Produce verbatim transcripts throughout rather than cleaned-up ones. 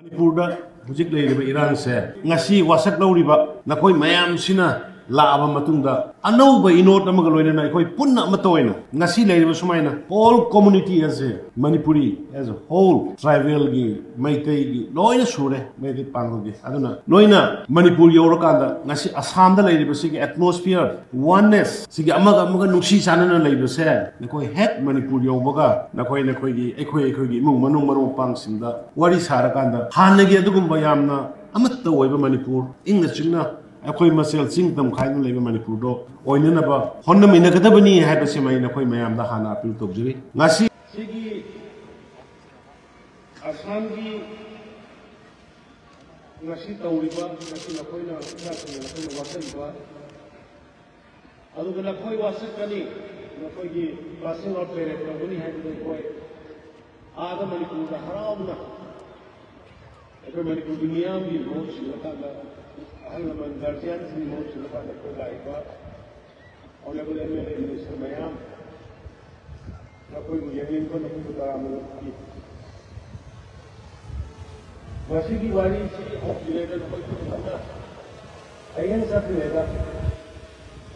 ꯃꯅꯤꯄꯨꯔꯗ ꯍꯧꯖꯤꯛ ꯂꯩꯔꯤꯕ ꯏꯔꯥꯡꯁꯦ ꯉꯁꯤ ꯋꯥꯁꯛ ꯂꯧꯔꯤꯕ ꯅꯈꯣꯏ ꯃꯌꯥꯝꯁꯤꯅ ꯂꯥꯛꯑꯕ ꯃꯇꯨꯡꯗ, ꯑꯅꯧꯕ ꯏꯅꯣꯠ ꯑꯃꯒ ꯂꯣꯏꯅꯅ ꯑꯩꯈꯣꯏ ꯄꯨꯟꯅ ꯑꯃꯠꯇ ꯑꯣꯏꯅ ꯉꯁꯤ ꯂꯩꯔꯤꯕ ꯁꯨꯃꯥꯏꯅ all community ꯑꯁꯦ, ꯃꯅꯤꯄꯨꯔꯤ as a whole, ꯇ꯭ꯔꯥꯏꯕꯦꯜꯒꯤ, ꯃꯩꯇꯩꯒꯤ, ꯂꯣꯏꯅ ꯁꯨꯔꯦ, ꯃꯩꯇꯩ ꯄꯥꯉꯜꯒꯤ꯫ ꯑꯗꯨꯅ ꯅꯣꯏꯅ ꯃꯅꯤꯄꯨꯔ ꯌꯧꯔꯀꯥꯟꯗ ꯉꯁꯤ ꯑꯁꯥꯝꯗ ꯂꯩꯔꯤꯕꯁꯤꯒꯤ atmosphere, oneness, ꯁꯤꯒꯤ ꯑꯃꯒ ꯑꯃꯒ ꯅꯨꯡꯁꯤ ꯆꯥꯟꯅꯅ ꯂꯩꯕꯁꯦ, ꯅꯈꯣꯏ ꯍꯦꯛ ꯃꯅꯤꯄꯨꯔ ꯌꯧꯕꯒ ꯅꯈꯣꯏ, ꯅꯈꯣꯏꯒꯤ, ꯑꯩꯈꯣꯏ, ꯑꯩꯈꯣꯏꯒꯤ ꯏꯃꯨꯡ ꯃꯅꯨꯡ, ꯃꯔꯨꯞ ꯃꯄꯥꯡꯁꯤꯡꯗ ꯋꯥꯔꯤ ꯁꯥꯔꯀꯥꯟꯗ ꯍꯥꯟꯅꯒꯤ ꯑꯗꯨꯒꯨꯝꯕ ꯌꯥꯝꯅ ꯑꯃꯠꯇ ꯑꯣꯏꯕ ꯃꯅꯤꯄꯨꯔ, ꯏꯪꯅ ꯆꯤꯛꯅ ꯑꯩꯈꯣꯏ ꯃꯁꯦꯜ ꯆꯤꯡ ꯇꯝ ꯈꯥꯏꯗꯨꯅ ꯂꯩꯕ ꯃꯅꯤꯄꯨꯔꯗꯣ ꯑꯣꯏꯅꯅꯕ ꯍꯣꯠꯅꯃꯤꯟꯅꯒꯗꯕꯅꯤ ꯍꯥꯏꯕꯁꯤꯃ ꯑꯩ ꯅꯈꯣꯏ ꯃꯌꯥꯝꯗ ꯍꯥꯟꯅ ꯑꯄꯤꯜ ꯇꯧꯖꯔꯤ꯫ ꯉꯁꯤ ꯁꯤꯒꯤ ꯑꯁꯥꯝꯒꯤ ꯉꯁꯤ ꯇꯧꯔꯤꯕ, ꯉꯁꯤ ꯅꯈꯣꯏꯅ, ꯏꯆꯥꯁꯤꯡꯅ ꯅꯈꯣꯏꯅ ꯋꯥꯁꯛꯏꯕ, ꯑꯗꯨꯒ ꯅꯈꯣꯏ ꯋꯥꯁꯛꯀꯅꯤ, ꯅꯈꯣꯏꯒꯤ passing out parade ꯇꯧꯒꯅꯤ ꯍꯥꯏꯕꯗꯨ ꯑꯩꯈꯣꯏ ꯑꯥꯗ ꯃꯅꯤꯄꯨꯔꯗ ꯍꯔꯥꯎꯅ ꯑꯩꯈꯣꯏ ꯃꯅꯤꯄꯨꯔꯒꯤ ꯃꯤꯌꯥꯝꯒꯤ ꯃꯍꯨꯠ ꯁꯤꯜꯂꯀꯥꯟꯗ, ꯑꯍꯜ ꯂꯃꯟ guardianꯁꯤꯡꯒꯤ ꯃꯍꯨꯠ ꯁꯤꯜꯂꯀꯥꯟꯗ ꯑꯩꯈꯣꯏ ꯂꯥꯛꯏꯕ honourable M L A minister ꯃꯌꯥꯝ, ꯅꯈꯣꯏꯕꯨ ꯌꯦꯡꯅꯤꯡꯕ ꯅꯈꯣꯏꯕꯨ ꯇꯔꯥꯝꯅ ꯑꯣꯛꯄꯤ꯫ ꯃꯁꯤꯒꯤ ꯋꯥꯔꯤꯁꯤ ꯍꯧꯗ꯭ꯔꯤꯉꯩꯗ ꯅꯈꯣꯏ ꯄꯨꯝꯅꯃꯛꯅ ꯍꯌꯦꯡ ꯆꯠꯇ꯭ꯔꯤꯉꯩꯗ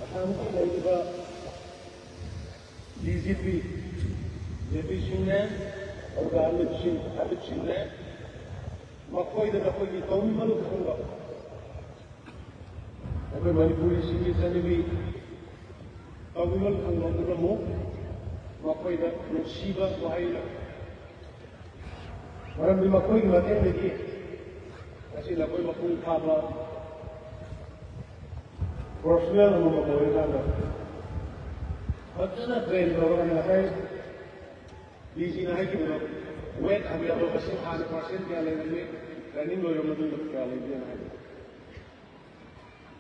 ꯑꯁꯥꯝꯒꯤ ꯂꯩꯔꯤꯕ D G P, J P ꯁꯤꯡꯅꯦ, ꯑꯗꯨꯒ ꯑꯃꯤꯠ ꯁꯤꯡ, ꯑꯃꯤꯠ ꯁꯤꯡꯅꯦ, ꯃꯈꯣꯏꯗ ꯅꯈꯣꯏꯒꯤ ꯇꯧꯕꯤꯃꯜ ꯈꯪꯕ, ꯑꯩꯈꯣꯏ ꯃꯅꯤꯄꯨꯔꯤꯁꯤꯡꯒꯤ ꯆꯠꯅꯕꯤ ꯇꯧꯕꯤꯃꯜ ꯈꯪꯕ ꯎꯠꯂꯝꯃꯨ꯫ ꯃꯈꯣꯏꯗ ꯅꯨꯡꯁꯤꯕ ꯋꯥꯍꯩ, ꯃꯔꯝꯗꯤ ꯃꯈꯣꯏꯒꯤ ꯃꯇꯦꯡꯗꯒꯤ ꯉꯁꯤ ꯅꯈꯣꯏ ꯃꯄꯨꯡ ꯐꯥꯕ professional ꯑꯃꯃꯝ ꯑꯣꯏꯔꯀꯥꯟꯗ ꯐꯖꯅ train ꯇꯧꯔꯒ ꯉꯁꯥꯏ D G ꯅ ꯍꯥꯏꯈꯤꯕꯗꯣ, weight ꯍꯟꯊꯕ ꯃꯁꯤꯡ ꯍꯥꯟꯅ percent ꯀꯌꯥ ꯂꯩꯔꯝꯃꯤ, training ꯂꯣꯏꯔꯕ ꯃꯇꯨꯡꯗ ꯀꯌꯥ ꯂꯩꯒꯦꯅ ꯍꯥꯏꯕꯗꯣ꯫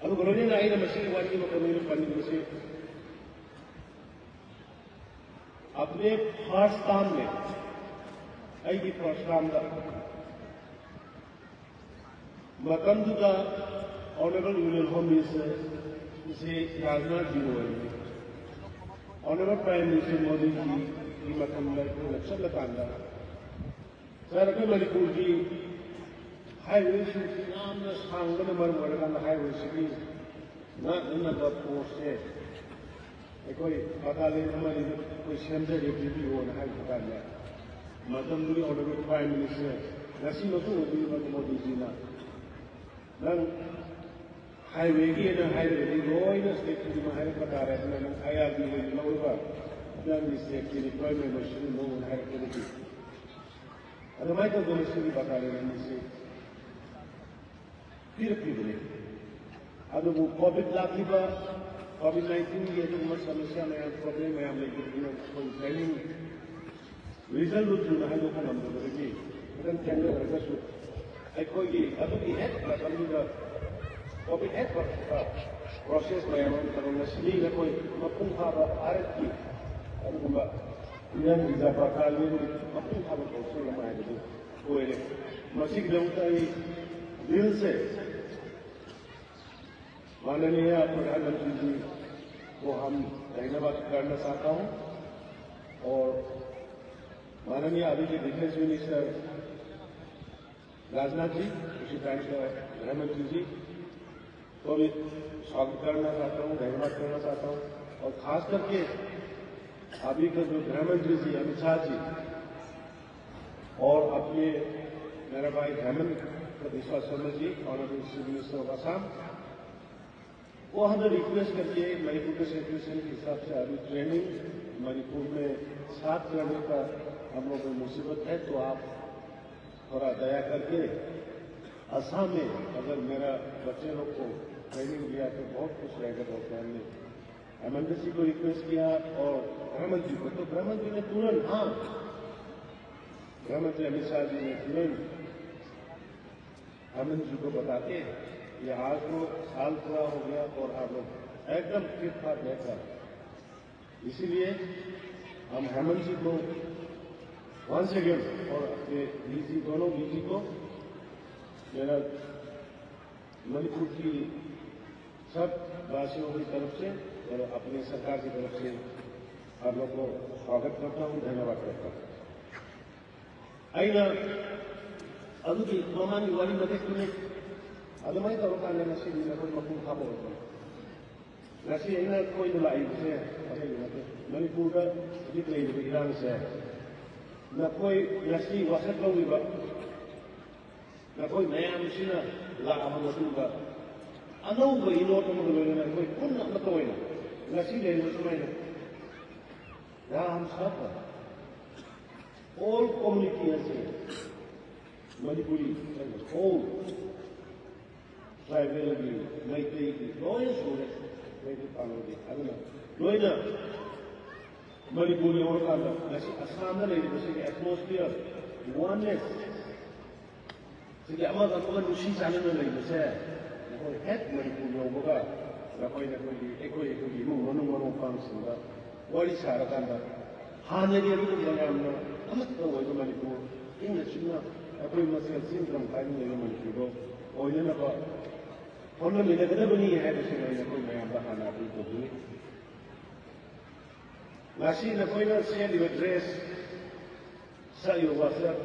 ꯑꯗꯨꯒ ꯂꯣꯏꯅꯅ ꯑꯩꯅ ꯃꯁꯤꯒꯤ ꯋꯥꯔꯤ ꯑꯃ ꯀꯩꯅꯣ ꯑꯣꯏꯅ ꯄꯟꯅꯤꯡꯕꯁꯤ, अपने first term में, ꯑꯩꯒꯤ first termꯗ, ꯃꯇꯝꯗꯨꯗ honourable Union Home Minister ꯁꯤ ꯔꯥꯖꯅꯥꯊ ꯖꯤꯅ ꯑꯣꯏꯔꯝꯃꯤ꯫ Honourable Prime Minister ꯃꯣꯗꯤꯖꯤꯒꯤ ꯃꯇꯝꯗ ꯑꯩꯈꯣꯏꯅ ꯆꯠꯂꯀꯥꯟꯗ, ꯁꯥꯔ, ꯑꯩꯈꯣꯏ ꯃꯅꯤꯄꯨꯔꯒꯤ ꯍꯥꯏꯋꯦꯁꯤꯡꯁꯤ ꯌꯥꯝꯅ ꯁꯥꯡꯕꯅ ꯃꯔꯝ ꯑꯣꯏꯔꯀꯥꯟꯗ ꯍꯥꯏꯋꯦꯁꯤꯒꯤ ꯉꯥꯛꯅꯅꯕ ꯐꯣꯔꯁꯁꯦ ꯑꯩꯈꯣꯏ ꯕꯇꯥꯂꯤꯌꯟ ꯑꯃꯅꯤ ꯑꯩꯈꯣꯏ ꯁꯦꯝꯖꯒꯦ ꯄꯤꯕꯤꯌꯣꯅ ꯍꯥꯏꯕ ꯀꯥꯟꯗ ꯃꯇꯝꯗꯨꯒꯤ ꯑꯣꯅꯔꯦꯕꯜ ꯄ꯭ꯔꯥꯏꯝ ꯃꯤꯅꯤꯁꯇꯔ ꯉꯁꯤꯃꯛꯁꯨ ꯑꯣꯏꯕꯤꯔꯤꯕ ꯃꯣꯗꯤꯖꯤꯅ ꯅꯪ ꯍꯥꯏꯋꯦꯒꯤ ꯅꯪ ꯍꯥꯏꯔꯒꯗꯤ ꯂꯣꯏꯅ ꯁ꯭ꯇꯦꯠ ꯈꯨꯗꯤꯡꯃꯛ ꯍꯥꯏꯔꯛꯄ ꯇꯥꯔꯦ ꯑꯗꯨꯅ ꯅꯪ ꯑꯥꯏ ꯑꯥꯔ ꯕꯤ ꯑꯣꯏꯅ ꯂꯧꯔꯒ ꯅꯪꯒꯤ ꯁ꯭ꯇꯦꯠꯀꯤ ꯔꯤꯀ꯭ꯋꯥꯏꯔꯃꯦꯟꯗꯣ ꯁꯤꯖꯤꯟꯅꯧꯅ ꯍꯥꯏꯔꯛꯄꯗꯒꯤ ꯑꯗꯨꯃꯥꯏꯅ ꯇꯧꯗꯅ ꯁꯤꯒꯤ ꯕꯇꯥꯂꯤꯌꯟ ꯑꯅꯤꯁꯤ ꯄꯤꯔꯛꯈꯤꯕꯅꯤ꯫ ꯑꯗꯨꯕꯨ ꯀꯣꯚꯤꯗ ꯂꯥꯛꯈꯤꯕ ꯀꯣꯚꯤꯗ ꯅꯥꯏꯟꯇꯤꯟꯒꯤ ꯑꯗꯨꯒꯨꯝꯕ ꯁꯃꯁ꯭ꯌꯥ ꯃꯌꯥꯝ ꯄ꯭ꯔꯣꯕ꯭ꯂꯦꯝ ꯃꯌꯥꯝ ꯂꯩꯕꯗꯨꯅ ꯑꯩꯈꯣꯏ ꯇ꯭ꯔꯦꯅꯤꯡ ꯔꯤꯖꯜꯗꯨ ꯊꯨꯅ ꯍꯥꯏꯗꯣꯛꯄ ꯉꯝꯗꯕꯗꯒꯤ ꯈꯤꯇꯪ ꯊꯦꯡꯅꯔꯒꯁꯨ ꯑꯩꯈꯣꯏꯒꯤ ꯑꯗꯨꯒꯤ ꯍꯦꯛ ꯃꯇꯝꯗꯨꯗ ꯀꯣꯚꯤꯗ ꯍꯦꯛ ꯂꯥꯛꯄ ꯄ꯭ꯔꯣꯁꯦꯁ ꯃꯌꯥꯝ ꯑꯃ ꯇꯧꯔꯒ ꯉꯁꯤꯗꯤ ꯑꯩꯈꯣꯏ ꯃꯄꯨꯡ ꯐꯥꯕ ꯚꯥꯔꯠꯀꯤ ꯑꯗꯨꯒꯨꯝꯕ ꯏꯟꯗꯤꯌꯟ ꯔꯤꯖꯔꯚ ꯕꯇꯥꯂꯤꯌꯟꯒꯤ ꯃꯄꯨꯡ ꯐꯥꯕ ꯀꯥꯎꯟꯁꯤꯜ ꯑꯃ ꯍꯥꯏꯕꯗꯨ ꯑꯣꯏꯔꯦ꯫ ꯃꯁꯤꯒꯤꯗꯃꯛꯇ ꯑꯩ ꯕꯤꯜꯁꯦ माननीय प्रधानमंत्री जी को हम धन्यवाद करना चाहता हूँ और माननीय अभी के डिफेंस मिनिस्टर राजनाथ जी, उसी टाइम के गृह मंत्री जी को भी स्वागत करना चाहता हूँ, धन्यवाद करना चाहता हूँ। और खास करके अभी का जो गृह मंत्री जी अमित शाह जी और अपने मेरा भाई Himanta Biswa Sharma ji, honourable chief minister of Assam, वो हमें रिक्वेस्ट करके मणिपुर के सिचुएशन के हिसाब से अभी ट्रेनिंग मणिपुर में स्टार्ट करने का हम लोग में मुसीबत है, तो आप थोड़ा दया करके असम में अगर मेरा बच्चे लोग को ट्रेनिंग दिया तो बहुत खुश रहेगा, बहुत हमने हेमंत जी को रिक्वेस्ट किया और गृह मंत्री को, तो गृह मंत्री ने तुरंत, हाँ, गृह मंत्री अमित शाह जी ने तुरंत हेमंत जी को बताते ये आज को साल पूरा हो गया और आप लोग एकदम फिट फाट रहकर, इसीलिए हम हेमंत जी को वंस अगेन और अपने डीजी, दोनों डीजी को मेरा मणिपुर की सब वासियों की तरफ से और अपने सरकार की तरफ से आप लोग को स्वागत करता हूँ, धन्यवाद करता हूँ। ꯑꯩꯅ ꯑꯗꯨꯒꯤ ꯃꯃꯥꯡꯒꯤ ꯋꯥꯔꯤ ꯃꯇꯦꯛꯇꯨꯅꯤ꯫ ꯑꯗꯨꯃꯥꯏꯅ ꯇꯧꯔꯀꯥꯟꯗ ꯉꯁꯤꯗꯤ ꯅꯈꯣꯏ ꯃꯄꯨꯡ ꯐꯥꯕ ꯑꯣꯏꯕ꯫ ꯉꯁꯤ ꯑꯩꯅ ꯀꯣꯏꯕ ꯂꯥꯛꯏꯕꯁꯦ ꯑꯇꯩꯒꯤ ꯅꯠꯇꯦ꯫ ꯃꯅꯤꯄꯨꯔꯗ ꯍꯧꯖꯤꯛ ꯂꯩꯔꯤꯕ ꯏꯔꯥꯡꯁꯦ ꯅꯈꯣꯏ ꯉꯁꯤ ꯋꯥꯁꯛ ꯂꯧꯔꯤꯕ ꯅꯈꯣꯏ ꯃꯌꯥꯝꯁꯤꯅ ꯂꯥꯛꯑꯕ ꯃꯇꯨꯡꯗ ꯑꯅꯧꯕ ꯏꯅꯣꯠ ꯑꯃꯒ ꯂꯣꯏꯅꯅ ꯑꯩꯈꯣꯏ ꯄꯨꯟꯅ ꯑꯃꯠꯇ ꯑꯣꯏꯅ ꯉꯁꯤ ꯂꯩꯔꯤꯕ ꯁꯨꯃꯥꯏꯅ ꯌꯥꯝ ꯁꯥꯐꯕ all community ꯑꯁꯤ ꯃꯅꯤꯄꯨꯔꯤ ꯍꯥꯏꯕ all tribal ꯒꯤ ꯃꯩꯇꯩꯒꯤ ꯂꯣꯏꯅ ꯁꯨꯔꯦ꯫ ꯃꯩꯇꯩ ꯄꯥꯉꯜꯒꯤ ꯑꯗꯨꯅ ꯂꯣꯏꯅ ꯃꯅꯤꯄꯨꯔ ꯌꯧꯔꯀꯥꯟꯗ ꯉꯁꯤ ꯑꯁꯥꯝꯗ ꯂꯩꯔꯤꯕꯁꯤꯒꯤ atmosphere, oneness, ꯁꯤꯒꯤ ꯑꯃꯒ ꯑꯃꯒ ꯅꯨꯡꯁꯤ ꯆꯥꯟꯅꯅ ꯂꯩꯕꯁꯦ ꯑꯩꯈꯣꯏ ꯍꯦꯛ ꯃꯅꯤꯄꯨꯔ ꯌꯧꯕꯒ ꯑꯩꯈꯣꯏꯅ ꯑꯩꯈꯣꯏꯒꯤ ꯑꯩꯈꯣꯏ ꯑꯩꯈꯣꯏꯒꯤ ꯏꯃꯨꯡ ꯃꯅꯨꯡ ꯃꯔꯨꯞ ꯃꯄꯥꯡꯁꯤꯡꯗ ꯋꯥꯔꯤ ꯁꯥꯔꯀꯥꯟꯗ ꯍꯥꯟꯅꯒꯤ ꯑꯗꯨꯒꯨꯝꯕ ꯌꯥꯝꯅ ꯑꯃꯠꯇ ꯑꯣꯏꯕ ꯃꯅꯤꯄꯨꯔ ꯏꯪꯅ ꯆꯤꯛꯅ ꯑꯩꯈꯣꯏ ꯃꯁꯦꯜ ꯆꯤꯡ ꯇꯝ ꯀꯥꯏꯅ ꯂꯩꯕ ꯃꯅꯤꯄꯨꯔꯗꯣ ꯑꯣꯏꯅꯅꯕ ꯍꯣꯠꯅꯃꯤꯟꯅꯒꯗꯕꯅꯤ ꯍꯥꯏꯕꯁꯤꯡ ꯑꯩꯅ ꯑꯩꯈꯣꯏ ꯃꯌꯥꯝꯗ ꯍꯥꯟꯅ ꯑꯄꯤꯜ ꯇꯧꯖꯔꯤ꯫ ꯉꯁꯤ ꯅꯈꯣꯏꯅ ꯁꯦꯠꯂꯤꯕ dress, ꯁꯛꯏꯕ ꯋꯥꯁꯛ,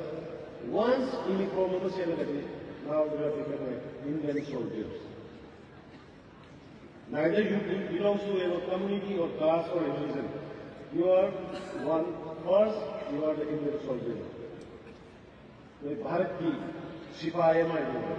once uniform ꯑꯃ ꯁꯦꯠꯂꯒꯗꯤ now you are become a Indian soldiers. Neither you belong to a community or caste or religion. You are one, first, you are the Indian soldier. ꯅꯣꯏ ꯚꯥꯔꯠꯀꯤ ꯁꯤꯐꯥꯏ ꯑꯃ ꯍꯥꯏꯕ